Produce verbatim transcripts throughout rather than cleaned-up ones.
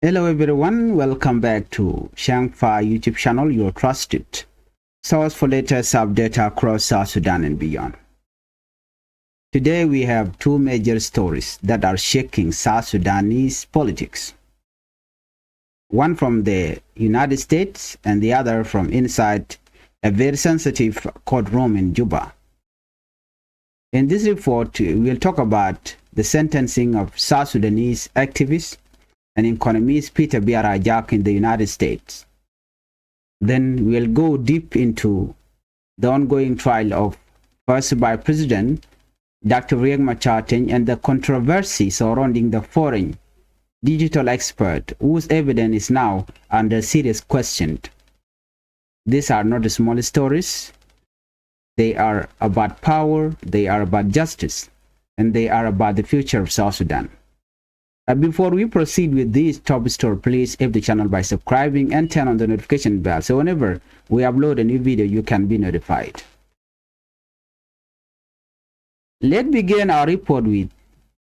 Hello everyone, welcome back to Shangfa YouTube channel, your trusted source for latest update across South Sudan and beyond. Today we have two major stories that are shaking South Sudanese politics. One from the United States and the other from inside a very sensitive courtroom in Juba. In this report, we'll talk about the sentencing of South Sudanese activist and economist Peter Biar Ajak in the United States. Then we'll go deep into the ongoing trial of first Vice President Doctor Riek Machar Teny and the controversy surrounding the foreign digital expert whose evidence is now under serious question. These are not small stories. They are about power, they are about justice, and they are about the future of South Sudan. Uh, before we proceed with this top story, please help the channel by subscribing and turn on the notification bell so whenever we upload a new video, you can be notified. Let's begin our report with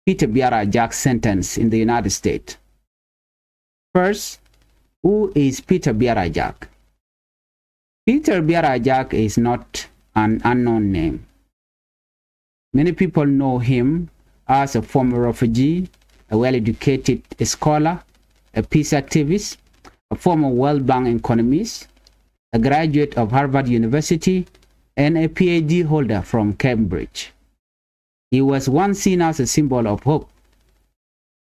Peter Biar Ajak's sentence in the United States. First, who is Peter Biar Ajak? Peter Biar Ajak is not an unknown name. Many people know him as a former refugee, a well-educated scholar, a peace activist, a former World Bank economist, a graduate of Harvard University, and a P H D holder from Cambridge. He was once seen as a symbol of hope.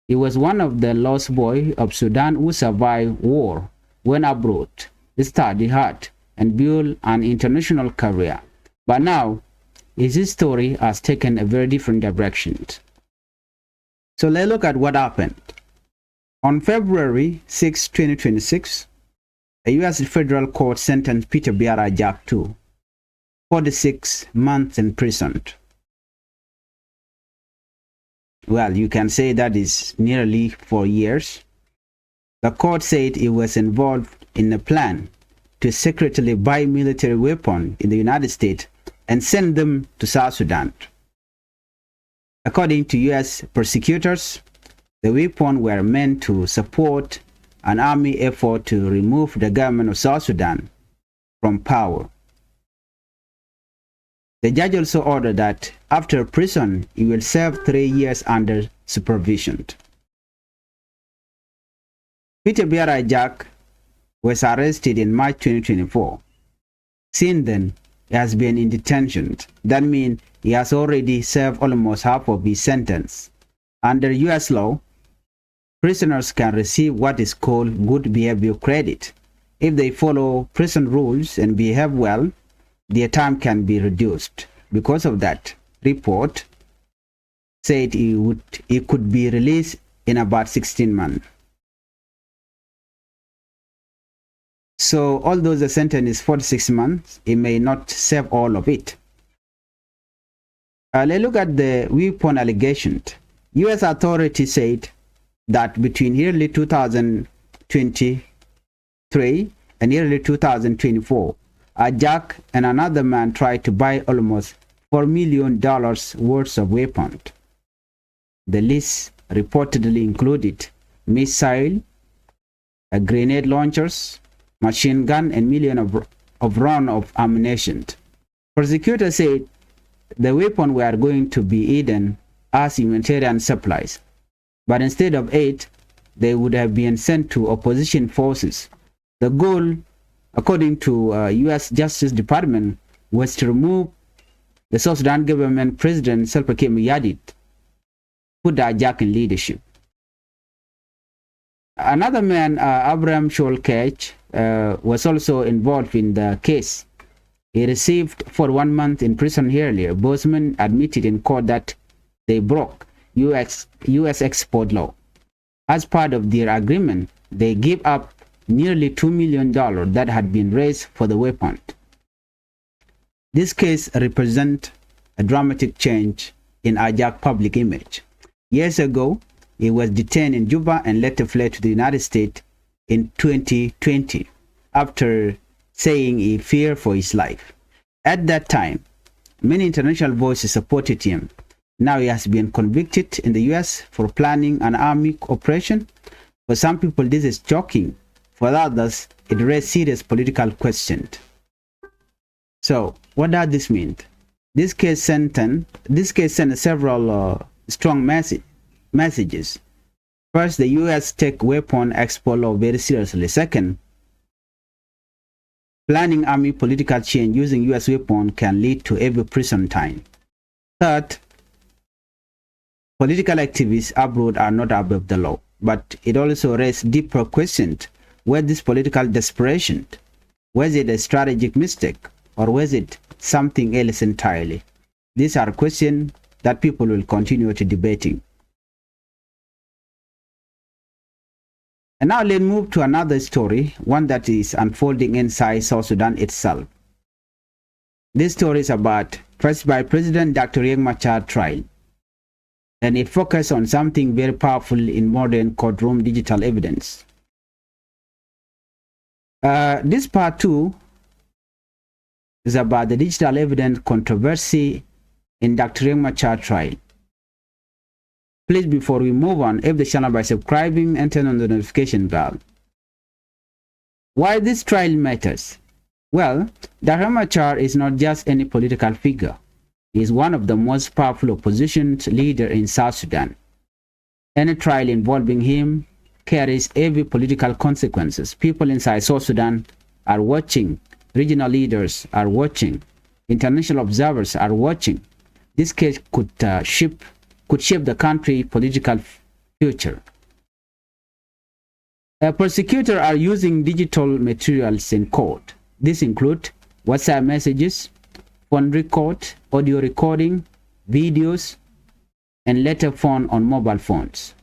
He was one of the lost boy of Sudan who survived war, went abroad, studied hard, and built an international career. But now, his story has taken a very different direction. So let's look at what happened. On February sixth, twenty twenty-six, a U S federal court sentenced Peter Biar Ajak to forty-six months in prison. Well, you can say that is nearly four years. The court said he was involved in a plan to secretly buy military weapons in the United States and send them to South Sudan. According to U S prosecutors, the weapons were meant to support an army effort to remove the government of South Sudan from power. The judge also ordered that after prison, he will serve three years under supervision. Peter Biar Ajak was arrested in March twenty twenty-four. Since then, he has been in detention. That means he has already served almost half of his sentence. Under U S law, prisoners can receive what is called good behavior credit. If they follow prison rules and behave well, their time can be reduced. Because of that, report said he would, he could be released in about sixteen months. So although the sentence is forty-six months, he may not serve all of it. Uh, let's look at the weapon allegation. U S authorities said that between early two thousand twenty-three and early two thousand twenty-four, Ajak and another man tried to buy almost four million dollars worth of weapons. The list reportedly included missile, uh, grenade launchers, machine gun, and million of, of round of ammunition. Prosecutors said the weapons were going to be hidden as humanitarian supplies, but instead of aid, they would have been sent to opposition forces. The goal, according to, uh, U S Justice Department, was to remove the South Sudan government President Salva Kiir Mayardit, put Ajak in leadership. Another man, uh, Abraham Shaul Kueich, uh, was also involved in the case. He received for one month in prison earlier. Both men admitted in court that they broke U S, U S export law. As part of their agreement, they give up nearly two million dollars that had been raised for the weapon. This case represents a dramatic change in Ajak's public image. Years ago, he was detained in Juba and later fled to the United States in twenty twenty after saying he feared for his life. At that time, many international voices supported him. Now he has been convicted in the U S for planning an army operation. For some people, this is shocking. For others, it raises serious political questions. So, what does this mean? This case sent, this case sent several uh, strong message, messages. First, the U S take weapon export law very seriously. Second, planning army political change using U S weapon can lead to every prison time. Third, political activists abroad are not above the law, but it also raises deeper questions. Was this political desperation? Was it a strategic mistake? Or was it something else entirely? These are questions that people will continue to debating. And now let's move to another story, one that is unfolding inside South Sudan itself. This story is about First Vice President Doctor Riek Machar trial, and it focuses on something very powerful in modern courtroom digital evidence. Uh, this part two is about the digital evidence controversy in Doctor Riek Machar trial. Please, before we move on, if the channel by subscribing and turn on the notification bell. Why this trial matters? Well, Doctor Machar is not just any political figure. He is one of the most powerful opposition leader in South Sudan. Any trial involving him carries heavy political consequences. People inside South Sudan are watching. Regional leaders are watching. International observers are watching. This case could uh, shape could shape the country political future. Uh, prosecutors are using digital materials in court. This include WhatsApp messages, phone record, audio recording, videos, and later found on mobile phones.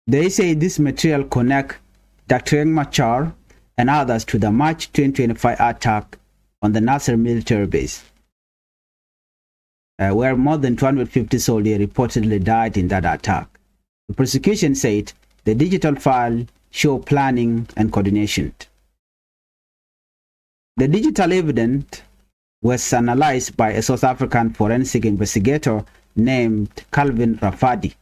They say this material connect Doctor Riek Machar and others to the March twenty twenty-five attack on the Nasser military base, uh, where more than two hundred fifty soldiers reportedly died in that attack. The prosecution said the digital file show planning and coordination. The digital evidence was analyzed by a South African forensic investigator named Calvin Rafadi.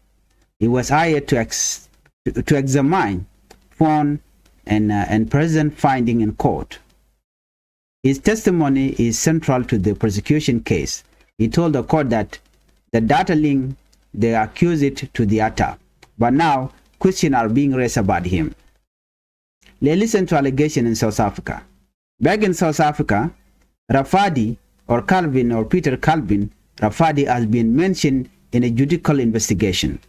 He was hired to, ex- to examine phone and, uh, and present finding in court. His testimony is central to the prosecution case. He told the court that the data linked the accused to the attack, but now questions are being raised about him. Let's listen to allegation in South Africa. Back in South Africa, Rafadi or Calvin or Peter Calvin Rafadi has been mentioned in a judicial investigation.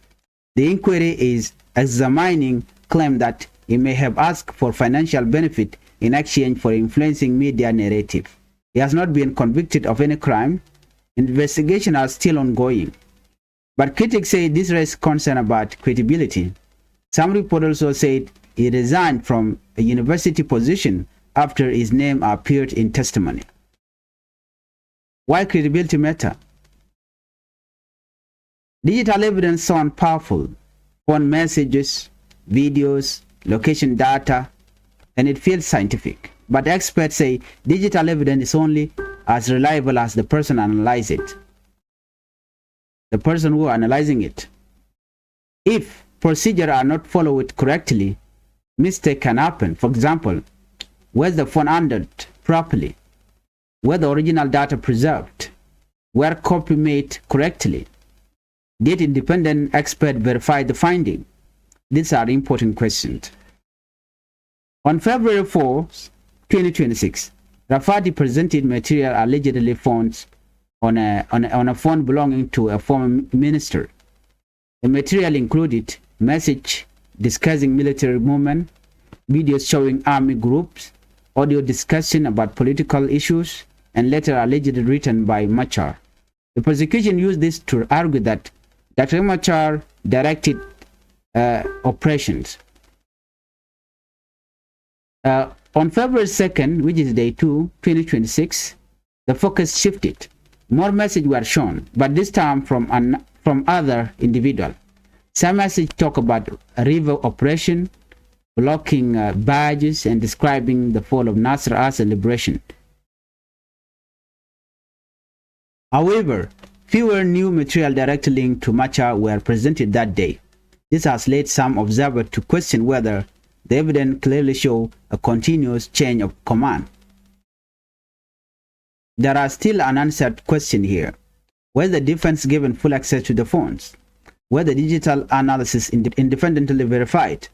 The inquiry is examining claim that he may have asked for financial benefit in exchange for influencing media narrative. He has not been convicted of any crime. Investigations are still ongoing. But critics say this raises concern about credibility. Some reports also said he resigned from a university position after his name appeared in testimony. Why credibility matter? Digital evidence sound powerful. Phone messages, videos, location data, and it feels scientific. But experts say digital evidence is only as reliable as the person analyze it. The person who analyzing it. If procedures are not followed correctly, mistake can happen. For example, was the phone handled properly? Were the original data preserved? Were copy made correctly? Did independent expert verify the finding? These are important questions. On February fourth, twenty twenty-six, Rafadi presented material allegedly found on a, on a, on a phone belonging to a former minister. The material included message discussing military movement, videos showing army groups, audio discussion about political issues, and letter allegedly written by Machar. The prosecution used this to argue that Doctor Machar directed uh, operations. Uh, on February second, which is day two, twenty twenty-six, the focus shifted. More messages were shown, but this time from an, from other individual. Some messages talk about a river operation, blocking uh, barges, and describing the fall of Nasser as a liberation. However, fewer new material directly linked to Machar were presented that day. This has led some observers to question whether the evidence clearly show a continuous change of command. There are still unanswered questions here. Whether the defense given full access to the phones, whether digital analysis inde- independently verified,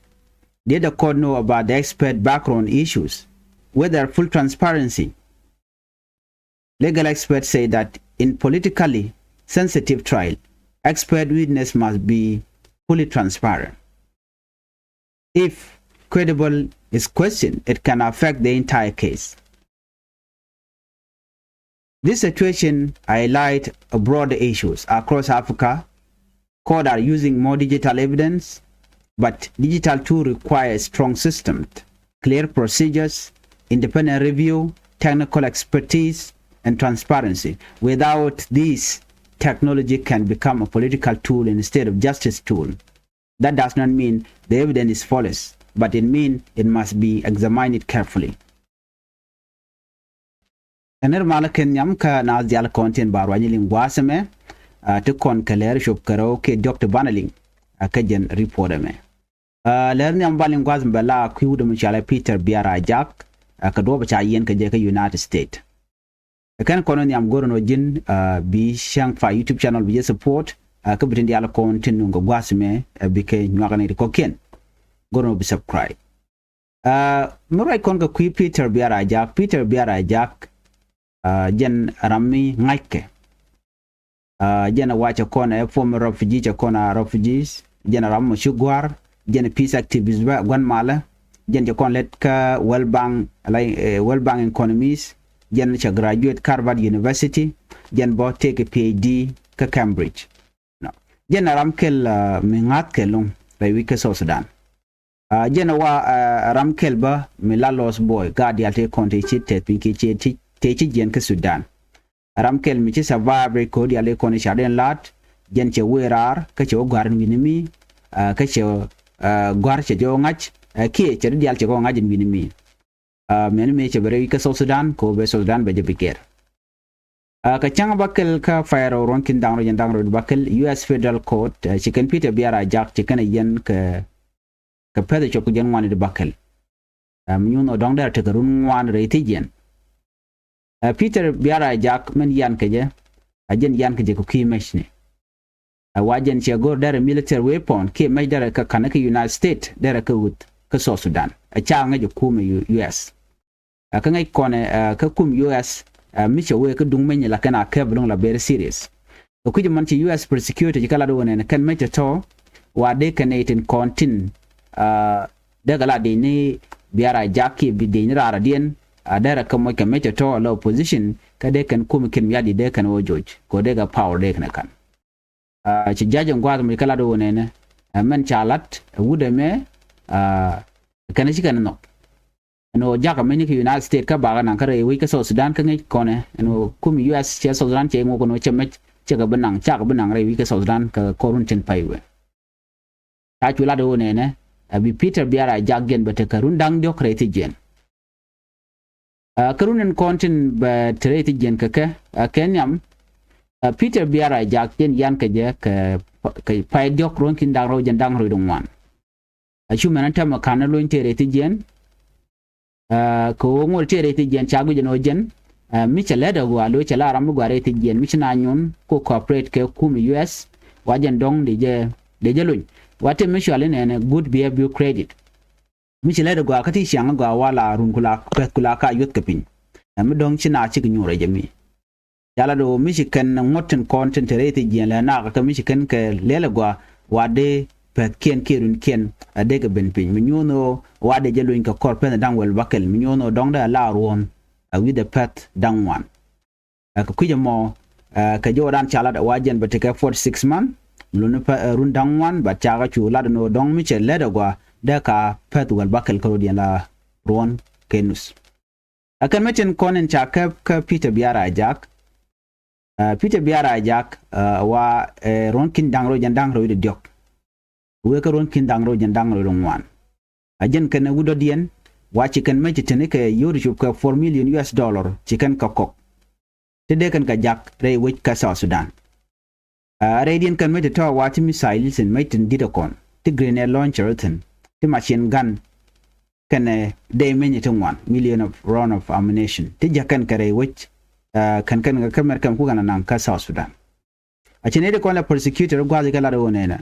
did the court know about the expert background issues, whether full transparency. Legal experts say that in politically sensitive trial, expert witness must be fully transparent. If credible is questioned, it can affect the entire case. This situation highlight a broader issues across Africa. Court are using more digital evidence, but digital tool require strong systems, clear procedures, independent review, technical expertise, and transparency. Without this, technology can become a political tool instead of justice tool. That does not mean the evidence is false, but it means it must be examined carefully. Ɛn nɛr malä kɛn nhiam kä naath diaal kɔn tin ba ruany liŋ gua̱a̱th ɛmɛ, ah, ti kɔn kɛ lɛr cop kɛ rɛw kɛ diɔ̱k ti banɛ liŋ, ah, kä jɛn report ɛmɛ. Ah, lɛr nhiam ba liŋ gua̱a̱th ɛmɛ bɛ la kui̱ wut ɛmɛ cɔalɛ Peter Biar Ajak, ah, kɛ duɔ̱ɔ̱p ca yiɛn kɛ jɛ kä United States. Ɛ kɛn kɔn nhiam go̱r ɛn ɣöö ji̱n, ah, bi cäŋ pa YouTube channel bi jɛ support, ah, kä bi tin diaal kɔn tin nuŋ kɛ gua̱a̱th ɛmɛ, ah, bikɛ nyuak ni ti kɔ̱kiɛn. Go̱r ɛn ɣöö bi subscribe. Ah, mi ruac kɔn kɛ kui̱ Peter Biar Ajak, Peter Biar Ajak, ah, jɛn ram mi ŋa̱ckɛ. Ah, jɛn a wa cɛ kɔn ɛ former refugee, cɛ kɔn a refugees, jɛn a ram mɔ ci gua̱r, jɛn a peace activist bä gua̱n malä, jɛn cɛ kɔn lɛt kä World Bank, like, eh, World Bank economies, jɛn cɛ graduate Harvard University, jɛn bä tëëkɛ P H D kä Cambridge. Nɔ. Jɛn a ram kɛl, ah, mi ŋa̱ckɛ lo̱ŋ rɛy wi̱c kä South Sudan. Ah, jɛn a wa, ah, ram kɛl bä mi la lost boy, gaat diaal tëë kɔn tëë ci tɛth piny kiɛ ciɛ ti, tëë ci jiɛn kä Sudan. Ram kɛl mi ci survive rɛy ko̱o̱t diaal tëë kɔn i̱ ca den la̱t, jɛn cɛ wëë raar, kä cɛ wä gua̱r in wi̱ni mi, ah, kä cɛ, ah, gua̱r cɛ jɛ wä ŋa̱c, ah, kiɛ cɛ di diaal cɛ kɛ wä ŋa̱c in wi̱ni mi. Ah, mɛni mëë cɛ bɛ rɛy wi̱c kä South Sudan, kɛ wä bɛ South Sudan bɛ jɛ bi gɛr. Ah, kɛ cäŋ bäkɛl kä pay rɛw ruɔ̱n ki̱n da̱ŋ rɛw jɛn da̱ŋ rɛw bäkɛl, U S Federal Court, ah, ci kɛn Peter Biar Ajak ci kɛn a yɛn kɛ, kɛ pɛth cop kɛ jɛn ŋuan di bäkɛl. Ah, mi nyuun ɔ dɔ̱ŋ dɛr tekɛ run ŋuan rɛy thi̱c yɛn. Ah, Peter Biar Ajak min yan kɛ jɛ, a jɛn yan kɛ jɛ kɛ kui̱ mɛcni. A wa jɛn cɛ go̱r derɛ military weapon kiɛ mɛc derɛ kä ka̱n kä United States derɛ kä wuth kä South Sudan. A ca ŋäc a kumɛ U-, U S. A kä ŋäc kɔnɛ, a kä kum U S, a mi cɛ wee kä duŋ mɛny la kɛn a kɛp luŋ la very serious. Kä kui̱c man ci U S prosecutor ci kä lat wä nɛn kɛn mɛc tɔ̱tɔ̱ wa dee kɛn nɛy tin kɔn tin, a dee kɛ la dee ni Biar Ajak kiɛ bi dee ni raar a diɛn, a derɛ kä moc kɛ mɛc tɔ̱tɔ̱ la opposition kä dee kɛn kum kiɛn mi ya di dee kɛn wä joc kɛ dee kɛ power dee kɛn kan. A, ci ja̱c in gua̱a̱th mi kä lat ɣöö nɛnɛ, ɛ mɛn ca lat ɛ wut ɛmɛ, a, kɛn ci kɛn nhɔk. Ɛn ɣöö jakä mɛn ni kä United States kä bakä naŋ kä rɛy wec kä South Sudan kä ŋäc kɔnɛ ɛn ɣöö kum U S cɛ South Sudan cɛ ŋuɔk ɛn ɣöö cɛ mɛc cɛ kɛ bi naŋ, cakɛ bi naŋ rɛy wec kä South Sudan kä kɔr run tin pay wee. Ca cu lat ɣöö nɛnɛ, a bi Peter Biar Ajak jɛn bɛ tekɛ run da̱ŋ diɔ̱k rɛy thi̱c jɛn. A, kä run in kɔn tin bɛ te rɛy thi̱c jɛn kɛ kɛ, a, kɛ nhiam, a, Peter Biar Ajak jɛn yan kɛ jɛ kɛ, kɛ pay diɔ̱k ruɔ̱n ki̱n da̱ŋ rɛw jɛn da̱ŋ rɛw di ŋuan. A cu mɛn a tɛm a ka̱n a lony te rɛy thi̱c jɛn, a, kɛ ɣöö ŋot te rɛy thi̱c jɛn ca guic ɛn ɣöö jɛn, a, mi cɛ lɛt a gɔaa lo̱c cɛ la ram mi gɔaa rɛy thi̱c jɛn mi ci na nyun ko cooperate kɛ kum U S, wa jɛn dɔ̱ŋ di jɛ, di jɛ lony. Wa te mi cual in ɛn a good behavior credit. Mi ci lɛt a gɔaa kä ti ciaŋ a gɔaa wa la run ku la pɛth ku la ka yuɔth kɛ piny. Ɛ mi dɔ̱ŋ ci na cik nyuur ɛ jɛ mi. Ca la do̱ mi ci kɛn ŋuɔ̱t tin kɔn tin te rɛy thi̱c jiɛn lɛ nakä kä mi ci kɛn kɛ lɛl a gɔaa wa dee pɛth kiɛn kiɛ run kiɛn a dee kɛ ben piny. Mi nyuɔ̱n ɣöö wa dee jɛ luny kɛ kɔr pɛth da̱ŋ wɛl bäkɛl. Mi nyuɔ̱n ɣöö dɔ̱ŋ dee a la ruɔ̱n a wi̱cdɛ pɛth da̱ŋ ŋuan. Ɛ kɛ kui̱c ɛmɔ, ɛ kɛ jɔwdan ca lat ɛ wa jɛn bɛ tekɛ forty six month. Mi luni pɛ, ɛ, run da̱ŋ ŋuan, but ca kɛ cu lat ɛn ɣöö dɔ̱ŋ mi cɛ lɛt ɛ gɔaa dee ka pɛth wɛl bäkɛl kä rɔ̱diɛn la ruɔ̱n kɛ nuth. Ɛ kɛn mi tin kɔn in ca kɛp kä Peter Biar Ajak. Ɛ, Peter Biar Ajak, ɛ, wa, ɛ, ruɔ̱n ki̱n da̱ŋ rɛw jɛn da̱ŋ rɛw di diɔ̱k. Wee kä ruɔ̱n ki̱n da̱ŋ rɛw jɛn da̱ŋ rɛw di ŋuan. A jɛn kɛn ɛ wut dɔ̱diɛn, wa ci kɛn mec ci teni kɛ yio̱w ti cop kɛ four million U S dollar ci kɛn kɛ kɔk. Ti dee kɛn kɛ jak rɛy wec kä South Sudan. A rɛydiɛn kɛn mec ti tɔ̱ wa ti missile tin mec tin di̱t ɛ kɔn. ti grenade launcher thi̱n, ti machine gun, kɛnɛ dee meny ti ŋuan, million of round of ammunition ti ja̱ kɛn kɛ rɛy wec. Kɛn kɛn kɛ mɛr kɛm ku kɛn a naŋ kä South Sudan. A ci ni ti kɔn la prosecutor gua̱th kɛ lat wä nɛnɛ.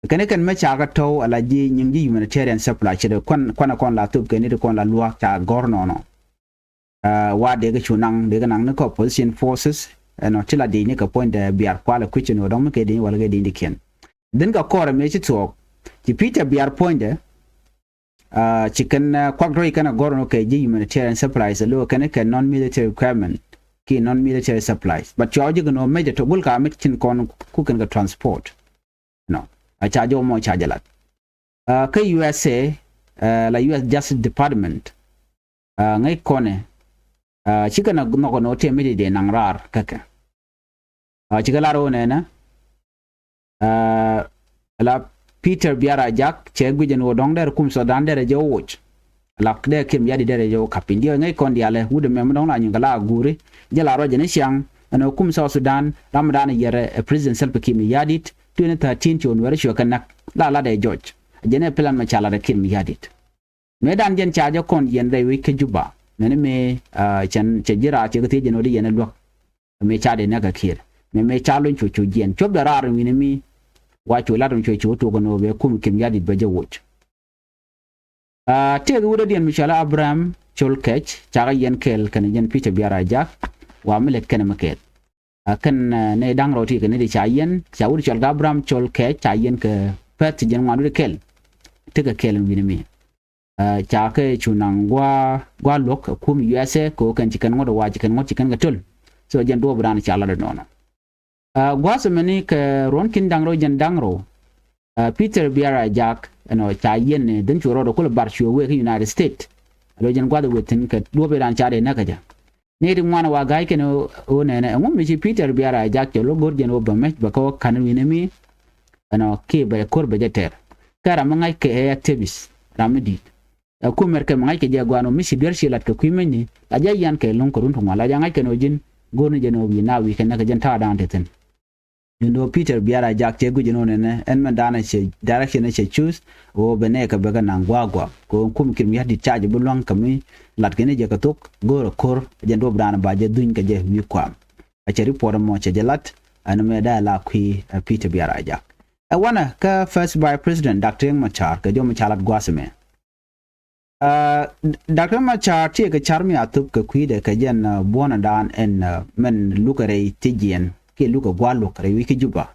Kɛn kɛn mɛ ca kɛ tɔw a la ji̱ nyiŋ ji̱ humanitarian supply ci dee kuan kuan a kɔn la thop kɛn ni ti kɔn la luaak ca gɔr nɔnɔ. Wa dee kɛ cu naŋ dee kɛ naŋ ni kɛ opposition forces ɛnɔ ti la dee ni kɛ puɔ̱nydɛ biar kualɛ kui̱c ni wä dɔŋ mi kɛ dee ni wal kɛ dee ni kiɛn. Dhin kɛ kɔrɛ mëë ci thuɔɔk ci Peter Biar puɔ̱nydɛ. Ci kɛn kuak drɔy kɛn a gɔr nɔ kɛ ji̱ humanitarian supplies a lo kɛn kɛ non military requirement ki non military supplies, but cua ji̱ kɛ nɔ mec a tɔ gul ka mec cin kɔn ku kɛn kɛ transport. No, a ca jɔw mɔ ca jɛ lat. Kä U S A, la U S Justice Department ŋäc kɔnɛ, ci kɛn a nhɔk nɔ tëë mec dee naŋ raar kä kɛ. Ci kɛ lar wä nɛnɛ, la Peter Biar Ajak cɛ guic ɛn wä dɔ̱ŋ derɛ kum Sudan derɛ jɛ wä woc. La derɛ Kiir Mayardit derɛ jɛ wä kap piny diɛ ŋäc kɔn dialɛ wut ɛmɛ mi dɔ̱ŋ la nyuŋ kɛ la guri jɛ la ruac ɛn i̱ ciaŋ ɛn wä kum South Sudan ram dan yɛrɛ ɛ President Salva Kiir Mayardit twenty thirteen ci wä nuɛrɛ cuɛ kɛ näk la la dɛ jɔc. Jɛn ɛ plan mɛ ca la dɛ Kiir Mayardit. Mëë dan jɛn ca jɛ kɔn yɛn rɛy wec kä Juba. Mëni mëë cɛn cɛ ji̱ raar cɛ kä thiec jɛn wä di yɛn ɛ luäk. Mëë ca dee nɛk ɛ Kiir mëë mëë ca luny cu cu jiɛn cuɔp dɛ raar wi̱ni mi. Wa cu lat cu cu tuɔk ɛn wä bɛ kum Kiir Mayardit bɛ jɛ woc. Tëëk wut dɔ̱diɛn mi cɔal Abraham Col Kɛc ca kɛ yɛn kɛɛl kɛn jɛn Peter Biar Ajak. Wa mi lɛt kɛn mi kɛɛl. Kɛn nɛ da̱ŋ rɔw ti kɛ ni di ca yɛn ca wut cɔal kɛ Abraham Col Kɛc ca yɛn kɛ pɛth ti jɛn ŋuan wut kɛɛl. Tekɛ kɛɛl wi̱ni mi. Ca kɛ cu naŋ gua̱a̱ luɔ̱k ɛ kum U S A kɛ ɣöö kɛn ci kɛn ŋuɔ̱t ɛ wa ci kɛn ŋuɔ̱t ci kɛn kɛ töl. So jɛn duɔ̱ɔ̱p dan ca lat ɛ nɔnɔ. Gua̱a̱th ɛmɛni kɛ ruɔ̱n kin da̱ŋ rɛw jɛn da̱ŋ rɛw. Peter Biar Ajak ɛnɔ ca yiɛn ni dhin cu rɔɔd ɛ kulɛ bar cuɛ wee kä United States. Alo jɛn gua̱a̱th ɛ wee thi̱n kɛ duɔ̱ɔ̱p ɛ dan ca dee näk kä jɛ. Ni ti ŋuan wa ga̱a̱c kɛn ɣöö nɛnɛ ɛŋu mi ci Peter Biar Ajak cɛ lo̱k go̱r jɛn ɣöö bɛ mɛc bɛ kä wä ka̱n wi̱n ɛmi. Ɛnɔ kiɛ bɛ ko̱r bɛ jɛ tɛr kɛ ram mi ŋa̱c kɛ ɛ activist ram mi di̱i̱t. Ɛ kumɛr kɛ mi ŋa̱c kɛ jɛ gua̱a̱n ɣöö mi ci duer ci lat kɛ kui̱ mecni la jɛ yian kɛ lo̱ŋ kɛ run ti ŋuan la jɛ ŋa̱c kɛn ɣöö ji̱n go̱r ni jɛn ɣöö wi̱i̱ na wi̱i̱ kɛn nɛ kɛ jɛn ta̱a̱ da̱a̱n te thi̱n. Duundɛ ɣöö Peter Biar Ajak cɛ guic ɛn ɣöö nɛnɛ ɛn mɛn da̱a̱n ɛ cɛ direction ɛ cɛ choose. Ɣöö bɛ nɛɛkɛ bɛ kɛ naŋ gua̱a̱k gua̱a̱k kɛ ɣöö kum Kiir Mayardit ca jɛ bi lua̱ŋ kɛ mi lat kɛn jɛ kɛ thok go̱o̱r ɛ ko̱r jɛn duɔ̱p da̱a̱n ba jɛ dhuny kɛ jɛ wi̱i̱ kuam. A cɛ report ɛmɔ cɛ jɛ lat ɛn mɛ da̱a̱ la kui̱ ɛ Peter Biar Ajak. Ɛ wanɛ kä First Vice President Doctor Riek Machar kɛ jɔm ca lat gua̱a̱th ɛmɛ. Doctor Machar tiɛ kɛ car mi a thop kɛ kui̱dɛ kɛ jɛn buɔ̱nɛ daan ɛn mɛn lukɛ rɛy ti jiɛn kiɛ lukɛ gua̱a̱r luɔ̱k rɛy wi̱c kä Juba.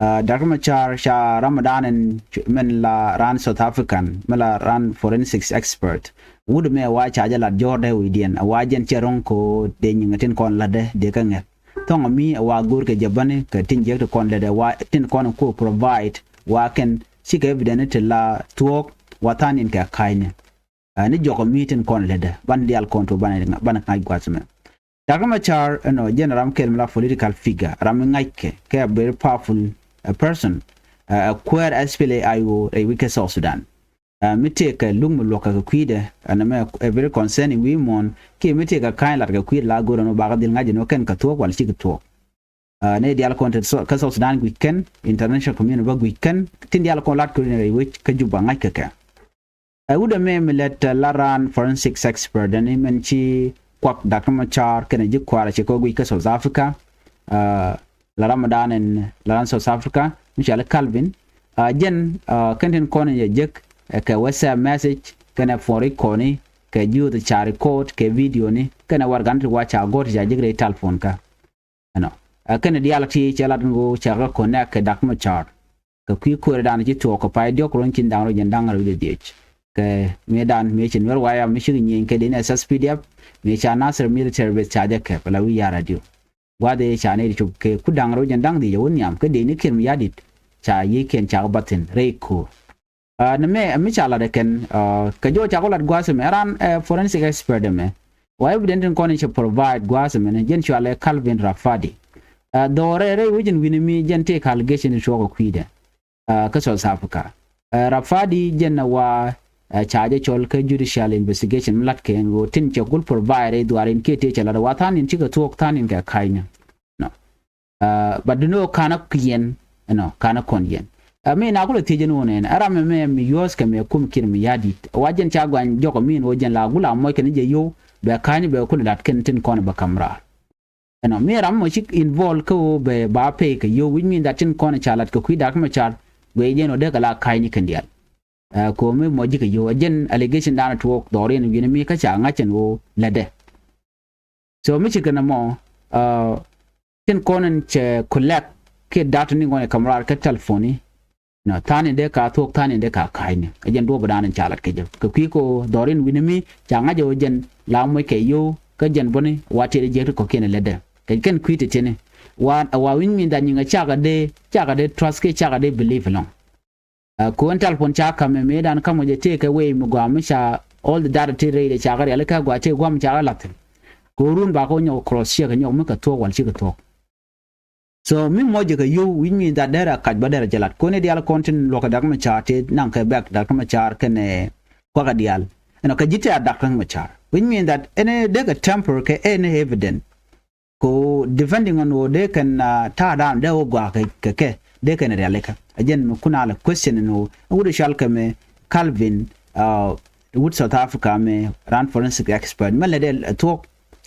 Doctor Machar ca ram daan ɛn mɛn la raan South African mɛn la raan forensics expert. Wut mɛ wa ca jɛ lat jɔɔrdɛ wi̱diɛn a wa jɛn cɛ ro̱ŋ ko dee nyiŋ tin kɔn latdɛ dee kä ŋɛth. Thɔŋ mi a wa go̱o̱r kɛ jɛ bäni kɛ tin jiäk ti kɔn latdɛ wa tin kɔn ko provide wa kɛn cikɛ evidence ti la thuɔ̱ɔ̱k wa tha̱a̱n in kɛ ka̱cni. Ni jɔk mi tin kɔn lɛtdɛ ban dial kɔn to ban ŋa̱c gua̱th mɛ. Doctor Machar ɛnɔ jɛn ram kɛl mi la political figure ram mi ŋa̱ckɛ kɛ a very powerful person. Ɛ kuäär S P L A I O rɛy wi̱c kɛ South Sudan. Mi tëëkɛ luk mi luɔ̱kɛ kɛ kui̱dɛ ɛn mɛ ɛ very concerning wi̱i̱ muɔ̱ɔ̱n kiɛ mi tëëkɛ ka̱ny lat kɛ kui̱dɛ la go̱rɛ nɔ bakä dhil ŋa̱c ɛn wä kɛn kɛ thuɔ̱k wal cikɛ thuɔ̱k. Ni dial kɔn te kä South Sudan guic kɛn international community bä guic kɛn tin dial kɔn lat kɛ rin rɛy wec kä Juba ŋa̱ckɛ kɛ. Ɛ wut ɛmɛ mi lɛt la raan forensics expert ɛn mɛn ci kuak Doctor Machar kɛnɛ ji̱ kuaar ci kɔ guic kä South Africa. La ram dan ɛn la ran South Africa mi cɔal Calvin. Jɛn kɛn tin kɔn in yɛ jek kɛ WhatsApp message kɛnɛ phone recordni kɛ youth ca record kɛ videoni kɛnɛ warɛgani ti wa ca gɔ̱r ti ca jek rɛy telephone kä. Ɛnɔ ɛ kɛn diaal ti cɛ lat ŋo cɛ kɛ connect kɛ Doctor Machar. Kɛ kui̱ kuäärä dan ci thuɔɔk kɛ pay diɔ̱k ruɔ̱n cin da̱ŋ rɛw jɛn da̱ŋ rɛw wi̱cdɛ dhiec. Kɛ mëë dan mëë ci Nuɛr Wayam mi cikɛ nyieny kɛ dee ni S S P D F mëë ca Nasir military base ca jɛ kɛp ala wi̱i̱ ya̱r adiu. Gua̱dhɛ ca ni cop kɛ ku da̱ŋ rɛw jɛn da̱ŋ dhiec ɛ wä nhiam kä dee ni Kiir Mayardit ca yiëëkiɛn ca kɛ bath thi̱n rɛy ko̱o̱r. Ni mɛ mi ca lat ɛ kɛn kɛ jɔw ca kɔ lat gua̱a̱th ɛmɛ ran forensic expert ɛmɛ. Wa evidence tin kɔn in cɛ provide gua̱a̱th ɛmɛ ni jɛn cɔalɛ Calvin Rafadi. Dhɔrɛ rɛy wecin wi̱ni mi jɛn tëëkɛ allegation ti tuɔɔk ɛ kui̱dɛ kä South Africa. Rafadi jɛn ɛ wa ca jɛ cɔl kä judicial investigation mi lat kɛ ɛn ɣöö tin cɛ gul provide rɛy dhuaar in kiɛ tëë cɛ lat ɛ wa tha̱a̱n in cikɛ thuɔɔk tha̱a̱n in kɛ ka̱cnä. But dunɛ ɣöö ka̱n ɛ kiɛn ɛnɔ ka̱n ɛ kɔn yɛn. Ɛ mi na kulɛ thiec ɛn ɣöö nɛn ɛ ram ɛmɛ mi yuɔ̱ɔ̱s kɛ mɛ kum Kiir Mayardit, wa jɛn ca gɔany jɔk ɛ mi ɛn ɣöö jɛn la gula mɔc kɛn jɛ yio̱w bɛ ka̱ny bɛ kulɛ lat kɛn tin kɔn bɛ ka̱m raar. Ɛnɔ mi ram mɔ cik involve kä ɣöö bɛ ba pay kɛ yio̱w, which mean that tin kɔn ca lat kɛ kui̱ Dak Macar guɛ jɛn ɣöö dee kɛ la ka̱ny ni kɛn diaal. Ɛ ko̱mi mɔ ji̱ kɛ yio̱w ɛ jɛn allegation danɔ tuɔɔk dhɔriɛn wi̱ni mi kä ca ŋa̱c ɛn ɣöö lätdɛ. So mi ci kɛn ɛmɔ, uh, tin kɔn in cɛ collect kiɛ data ni ŋɔn ɛ ka̱m raar kɛ telephone ni. Nɔ tha̱a̱n in dee ka thuɔ̱k, tha̱a̱n in dee ka ka̱a̱cni. Ɛ jɛn duɔ̱ɔ̱p dan in ca lat kɛ jɛ kɛ kui̱ ko dhɔr in wi̱ni mi ca ŋa̱c ɛ wä jɛn la moc kɛ yio̱w kä jɛn bäni wa tiɛt ɛ jiɛk ti kɔ̱kiɛn ɛ lätdɛ kɛ kɛn kui̱ ti tiɛni. Wa wa wi̱ny mi dhan nyiŋ ɛ cakɛ dee, cakɛ dee trust kiɛ cakɛ dee believe ɛlɔ̱ŋ. Ɛ ko̱n telephone ca ka̱m ɛ mëëdan ka̱m ɔ jɛ tëëkɛ wee mi gɔaa mi ca all the data ti rɛy dɛ cakɛ rialikä gɔaa tëë gua̱a̱m cakɛ la̱thin. Ko̱ run bakɛ wä nyɔk cross check ɛ nyɔk mi kɛ thuɔ̱k wal cikɛ thuɔ̱k. So mi mɔc jɛ kɛ yio̱w, which mean that derɛ kac bä derɛ jɛ lat kɔn i̱ diaal kɔn tin luɔkɛ Dak Macar ti naŋ kɛ bɛk Dak Macar kɛnɛ kuakɛ diaal. Ɛnɔ kɛ ji̱ tɛ̈r Dak Macar, which mean that ɛn dee kɛ tamper kɛ any evidence. Ko depending on ɣöö dee kɛn, ah, ta̱a̱ da̱a̱n dee wä gɔaa kɛ kɛ dee kɛn rialikä. Ɛ jɛn mi kun a lɛ question ɛn ɣöö ɛn wut ɛ cɔal kɛ mɛ Calvin, ah, wut South Africa mɛ ran forensic expert mɛ lɛ dee ɛ thuɔ̱k,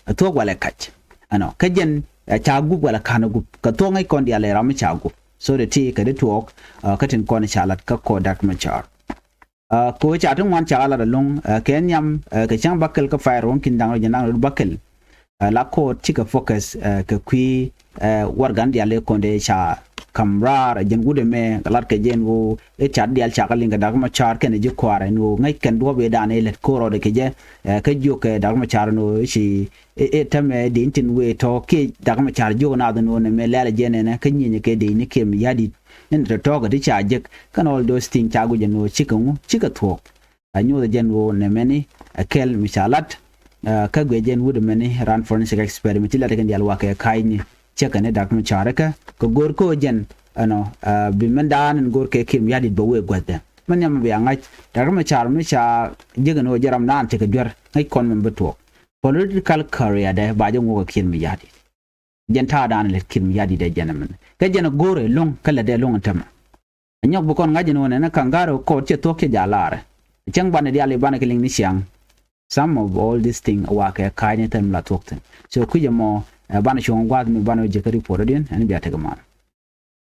ɛ thuɔ̱k walɛ kac. Ɛnɔ kä jɛn ɛ ca gup walɛ ka̱n ɛ gup kɛ thuɔ̱k ŋäc kɔn diaal ɛ ram mi ca gup. So dee ti kɛ dee tuɔɔk, ah, kä tin kɔn ca lat kä kɔɔt Dak Macar. Ah, ko ca ti ŋuan ca lat ɛlɔ̱ŋ, ah, kɛ nhiam, ah, kɛ cäŋ bäkɛl kä fire wä kin da̱ŋ rɔ jɛ naŋ rɔ bäkɛl. Ah, la court cikɛ focus, ah, kɛ kui̱, ah, warɛgani diaal i̱ kɔn dee ca ka̱m raar ɛ jɛn wut ɛmɛ kɛ lat kɛ jɛn ɣöö i̱ cat diaal cakɛ liŋ kɛ Dak Macar kɛnɛ ji̱ kua̱r ɛn ɣöö ŋäc kɛn duɔ̱ɔ̱p i̱ da̱a̱n i̱ lät ko̱r rɔɔdɛ kɛ jɛ, ah, kä jiök kɛ Dak Macar ɛn ɣöö i̱ ci i̱, i̱ täämɛ dee in tin wee tɔ̱ kiɛ Dak Macar jiök naath ɛn ɣöö nɛmɛ lɛl ɛ jɛn ɛnɛ kä nyieenyɛ kɛ dee in i̱ kiɛ Mayardit. Ɛn tɔ̱tɔ̱ kɛ ti ca jek kɛn all those things ca guic ɛn ɣöö cikɛ ŋu cikɛ thuɔ̱k. A nyoth ɛ jɛn ɣöö nɛmɛni ɛ kɛl mi ca lat, ah, kä guiɛ jɛn wut ɛmɛni ran forensic expert mi ti lat ɛ kɛn diaal wakɛ ka̱a̱cni cɛ kɛn i̱ Dak Macar ɛ kɛ kɛ go̱o̱r kä ɣöö jɛn ɛnɔ, ah, bi mɛn da̱a̱n ɛn go̱o̱r kɛ Kiir Mayardit bɛ wee guäthdɛ. Mɛn nhiam bia ŋa̱c Dak Macar mi ca jek ɛn ɣöö jɛ ram da̱a̱n tekɛ duer ŋäc kɔn mɛn bi tuɔɔk. Political career dɛ ba jɛ ŋuɔk ɛ Kiir Mayardit. Jɛn ta̱a̱ da̱a̱n lɛ Kiir Mayardit dɛ jɛn ɛmɛn. Kɛ jɛn ɛ go̱o̱r ɛ lo̱ŋ kä lɛ dɛ lo̱ŋ ɛn tämɛ. Ɛ nyɔk bi kɔn ŋa̱c ɛn ɣöö nɛn ɛ ka̱ŋ ga̱r ɛ kɔɔt cɛ thuɔ̱k cɛ ja̱ laarɛ. Ɛ cäŋ banɛ diaal i̱ banɛ kɛ liŋ ni ciaŋ. Some of all this thing ɛ wakɛ ka̱a̱cni thɛm la thuɔ̱k thi̱n. So kui̱c ɛmɔ, ɛ banɛ cuɔ̱ŋ gua̱a̱th mi banɛ wä ji̱ kä report ɛ diɛn ɛn bia tekɛ man.